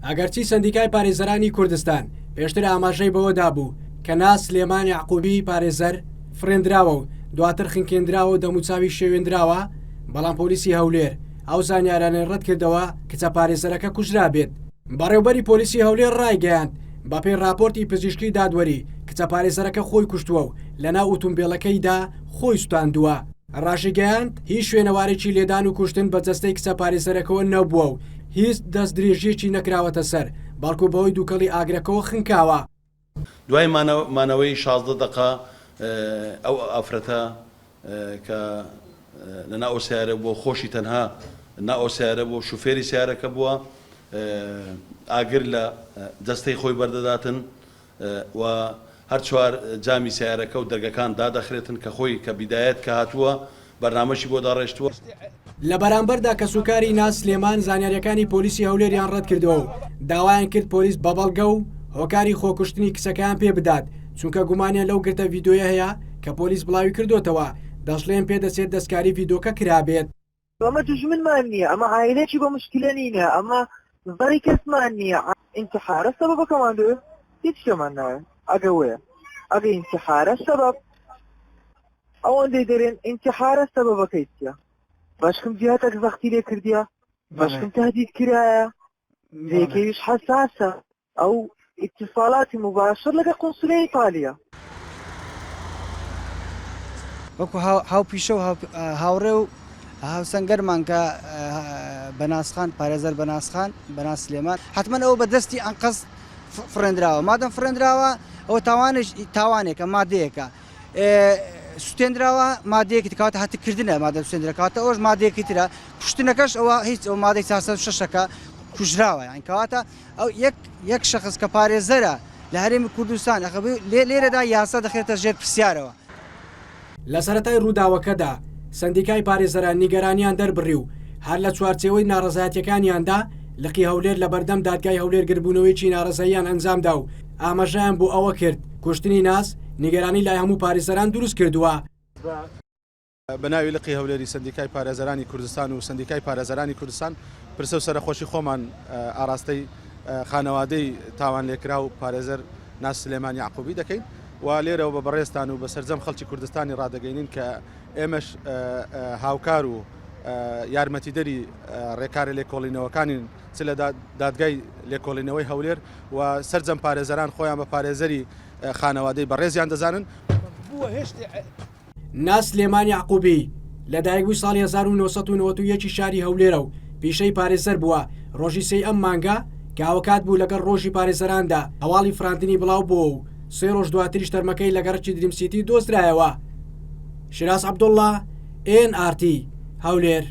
ئەگەرچی سەندیکای پارێزەرانی کوردستان پێشتر ئاماژەی بەوە دابوو کە ناز سلێمان یەعقوبی پارێزەر فڕێندراوە و دواتر خنکێندراوە و دەموچاوی شێوێندراوە، بەڵام پۆلیسی هەولێر ئەو زانیارانەی ڕەتکردەوە کچە پارێزەرەکە کوژرابێت. بەڕێوبەری پۆلیسی هەولێر ڕایگەیاند، بەپێی ڕاپۆرتی پزیشکی دادوەری، کچە پارێزەرەکە خۆی کوشتووە و لەناو ئوتومبێلەکەیدا خۆی سوتاندووە. ڕاشیگەیاند، هیچ شوێنەوارێکی لێدان و کوشتن بە جەستەی کچە پارێزەرەکەوە نەبووە و هیچ دەستدرێژییەکی نەکراوەتە سەر، بەڵکو بەهۆی دووکەڵی ئاگرەکەوە خنکاوە. دوای مانەوەی 16 دەقە ئەو ئافرەتە کە لە ناو ئەو سەیارە بووە خۆشی تەنها ناو ئەو سەیارە بووە شوفێری سەیارەکە بووە ئاگر لە جەستەی خۆی بەردەداتن و هەر چوار جامی سەیارەکە و دەرگەکان دادەخرێتن کە خۆی کە بیدایەت کە هاتووە بەرنامەشی بۆ داڕێشتووە. لە بەرامبەردا کەسوکاری ناز سلێمان زانیارییەکانی پۆلیسی هەولێریان ڕەتکردەوە و داوایان کرد پۆلیس بە بەڵگە و هۆکاری خۆکوشتنی کچەکەیان پێ بدات، چونکە گومانیان لەو گرتە ڤیدۆیە هەیە کە پۆلیس بڵاوی کردۆتەوە، دەشڵێن پێدەچێت دەستکاری ڤیدۆکە کرابێت. ئەمە دوژمنمان نییە، ئەمە عایلەکی بە مشکلە نینە، ئەمە زەڕی کەسمان نییە، ئینتحارە سەبەبەکەمان دەوێ هیچ شتێمان ناوێ ئەگە وەیە ئەگە ئینتحارە سەبەب ئەوەندەی دەرێن ئینتحارە سەبەبەکەی چیە بەشکم جیهتەک زەختی لێ کردیە بەشکم تهدید کرایە جێکەویش حەساسە ئەو اتصالاتی مباشر لەگە قونسولەی ئیتالیا. وەکو هاوپیشە و هاوڕێ و هاوسەنگەرمان کە بەناز خان، پارێزەر بەناز خان، بەناز سلێمان، حەتمەن ئەوە بە دەستی ئەنقەست فڕێندراوە، مادەم فڕێندراوە ئەوە تاوانێک تاوانێکە، مادەیەکە سوتێندراوە، مادەیەکی تر کەواتە هەتککردنە، مادەم سوتێندرا کەواتە ئەوەش مادەیەکی ترە، کوشتنەکەش ئەوە هیچ ئەو مادەی 406 ەکە کوژراوە، یانی کەواتە ئەو یەک یەک شەخس کە پارێزەرە لە هەرێمی کوردستان ئەخە لێرەدا یاسا دەخرێتە ژێر پرسیارەوە. لە سەرەتای ڕووداوەکەدا سەندیکای پارێزەران نیگەرانیان دەربڕی و هەر لە چوارچێوەی ناڕەزایەتیەکانیاندا لقی هەولێر لە بەردەم دادگای هەولێر گردبوونەوەیەکی ناڕەزاییان ئەنجامدا و ئاماژەیان بۆ ئەوە کرد کوشتنی ناز نیگەرانی لای هەموو پارێزەران دروست کردووە. بە ناوی لقی هەولێری سەندیکای پارێزەرانی کوردستان و سەندیکای پارێزەرانی کوردستان پرسە و سەرەخۆشی خۆمان ئاراستەی خانەوادەی تاوانلێکراو پارێزەر ناز سلێمان یەعقوبی دەکەین و لێرەوە بە بەڕێزتان و بە سەرجەم خەڵکی کوردستانی ڕادەگەینین کە ئێمەش هاوکار و یارمەتیدەری ڕێکارە لێکۆڵینەوەکانین چ لە دادگای لێکۆڵینەوەی هەولێر و سەرجەم پارێزەران خۆیان بە پارێزەری خانەوادەی بەڕێزیان دەزانن. ناز سلێمان یەعقوبی، لەدایکبووی ساڵی 1991 ی شاری هەولێرە و پیشەی پارێزەر بووە، ڕۆژی سێی ئەم مانگە کە هاوکات بوو لەگەڵ ڕۆژی پارێزەراندا هەواڵی فراندنی بڵاو بۆوە و سێ ڕۆژ دواتریش تەرمەکەی لە گەڕەکی دریم سیتی دۆزرایەوە. شیراز عەبدوڵڵا، ئێن ئاڕ تی، هەولێر.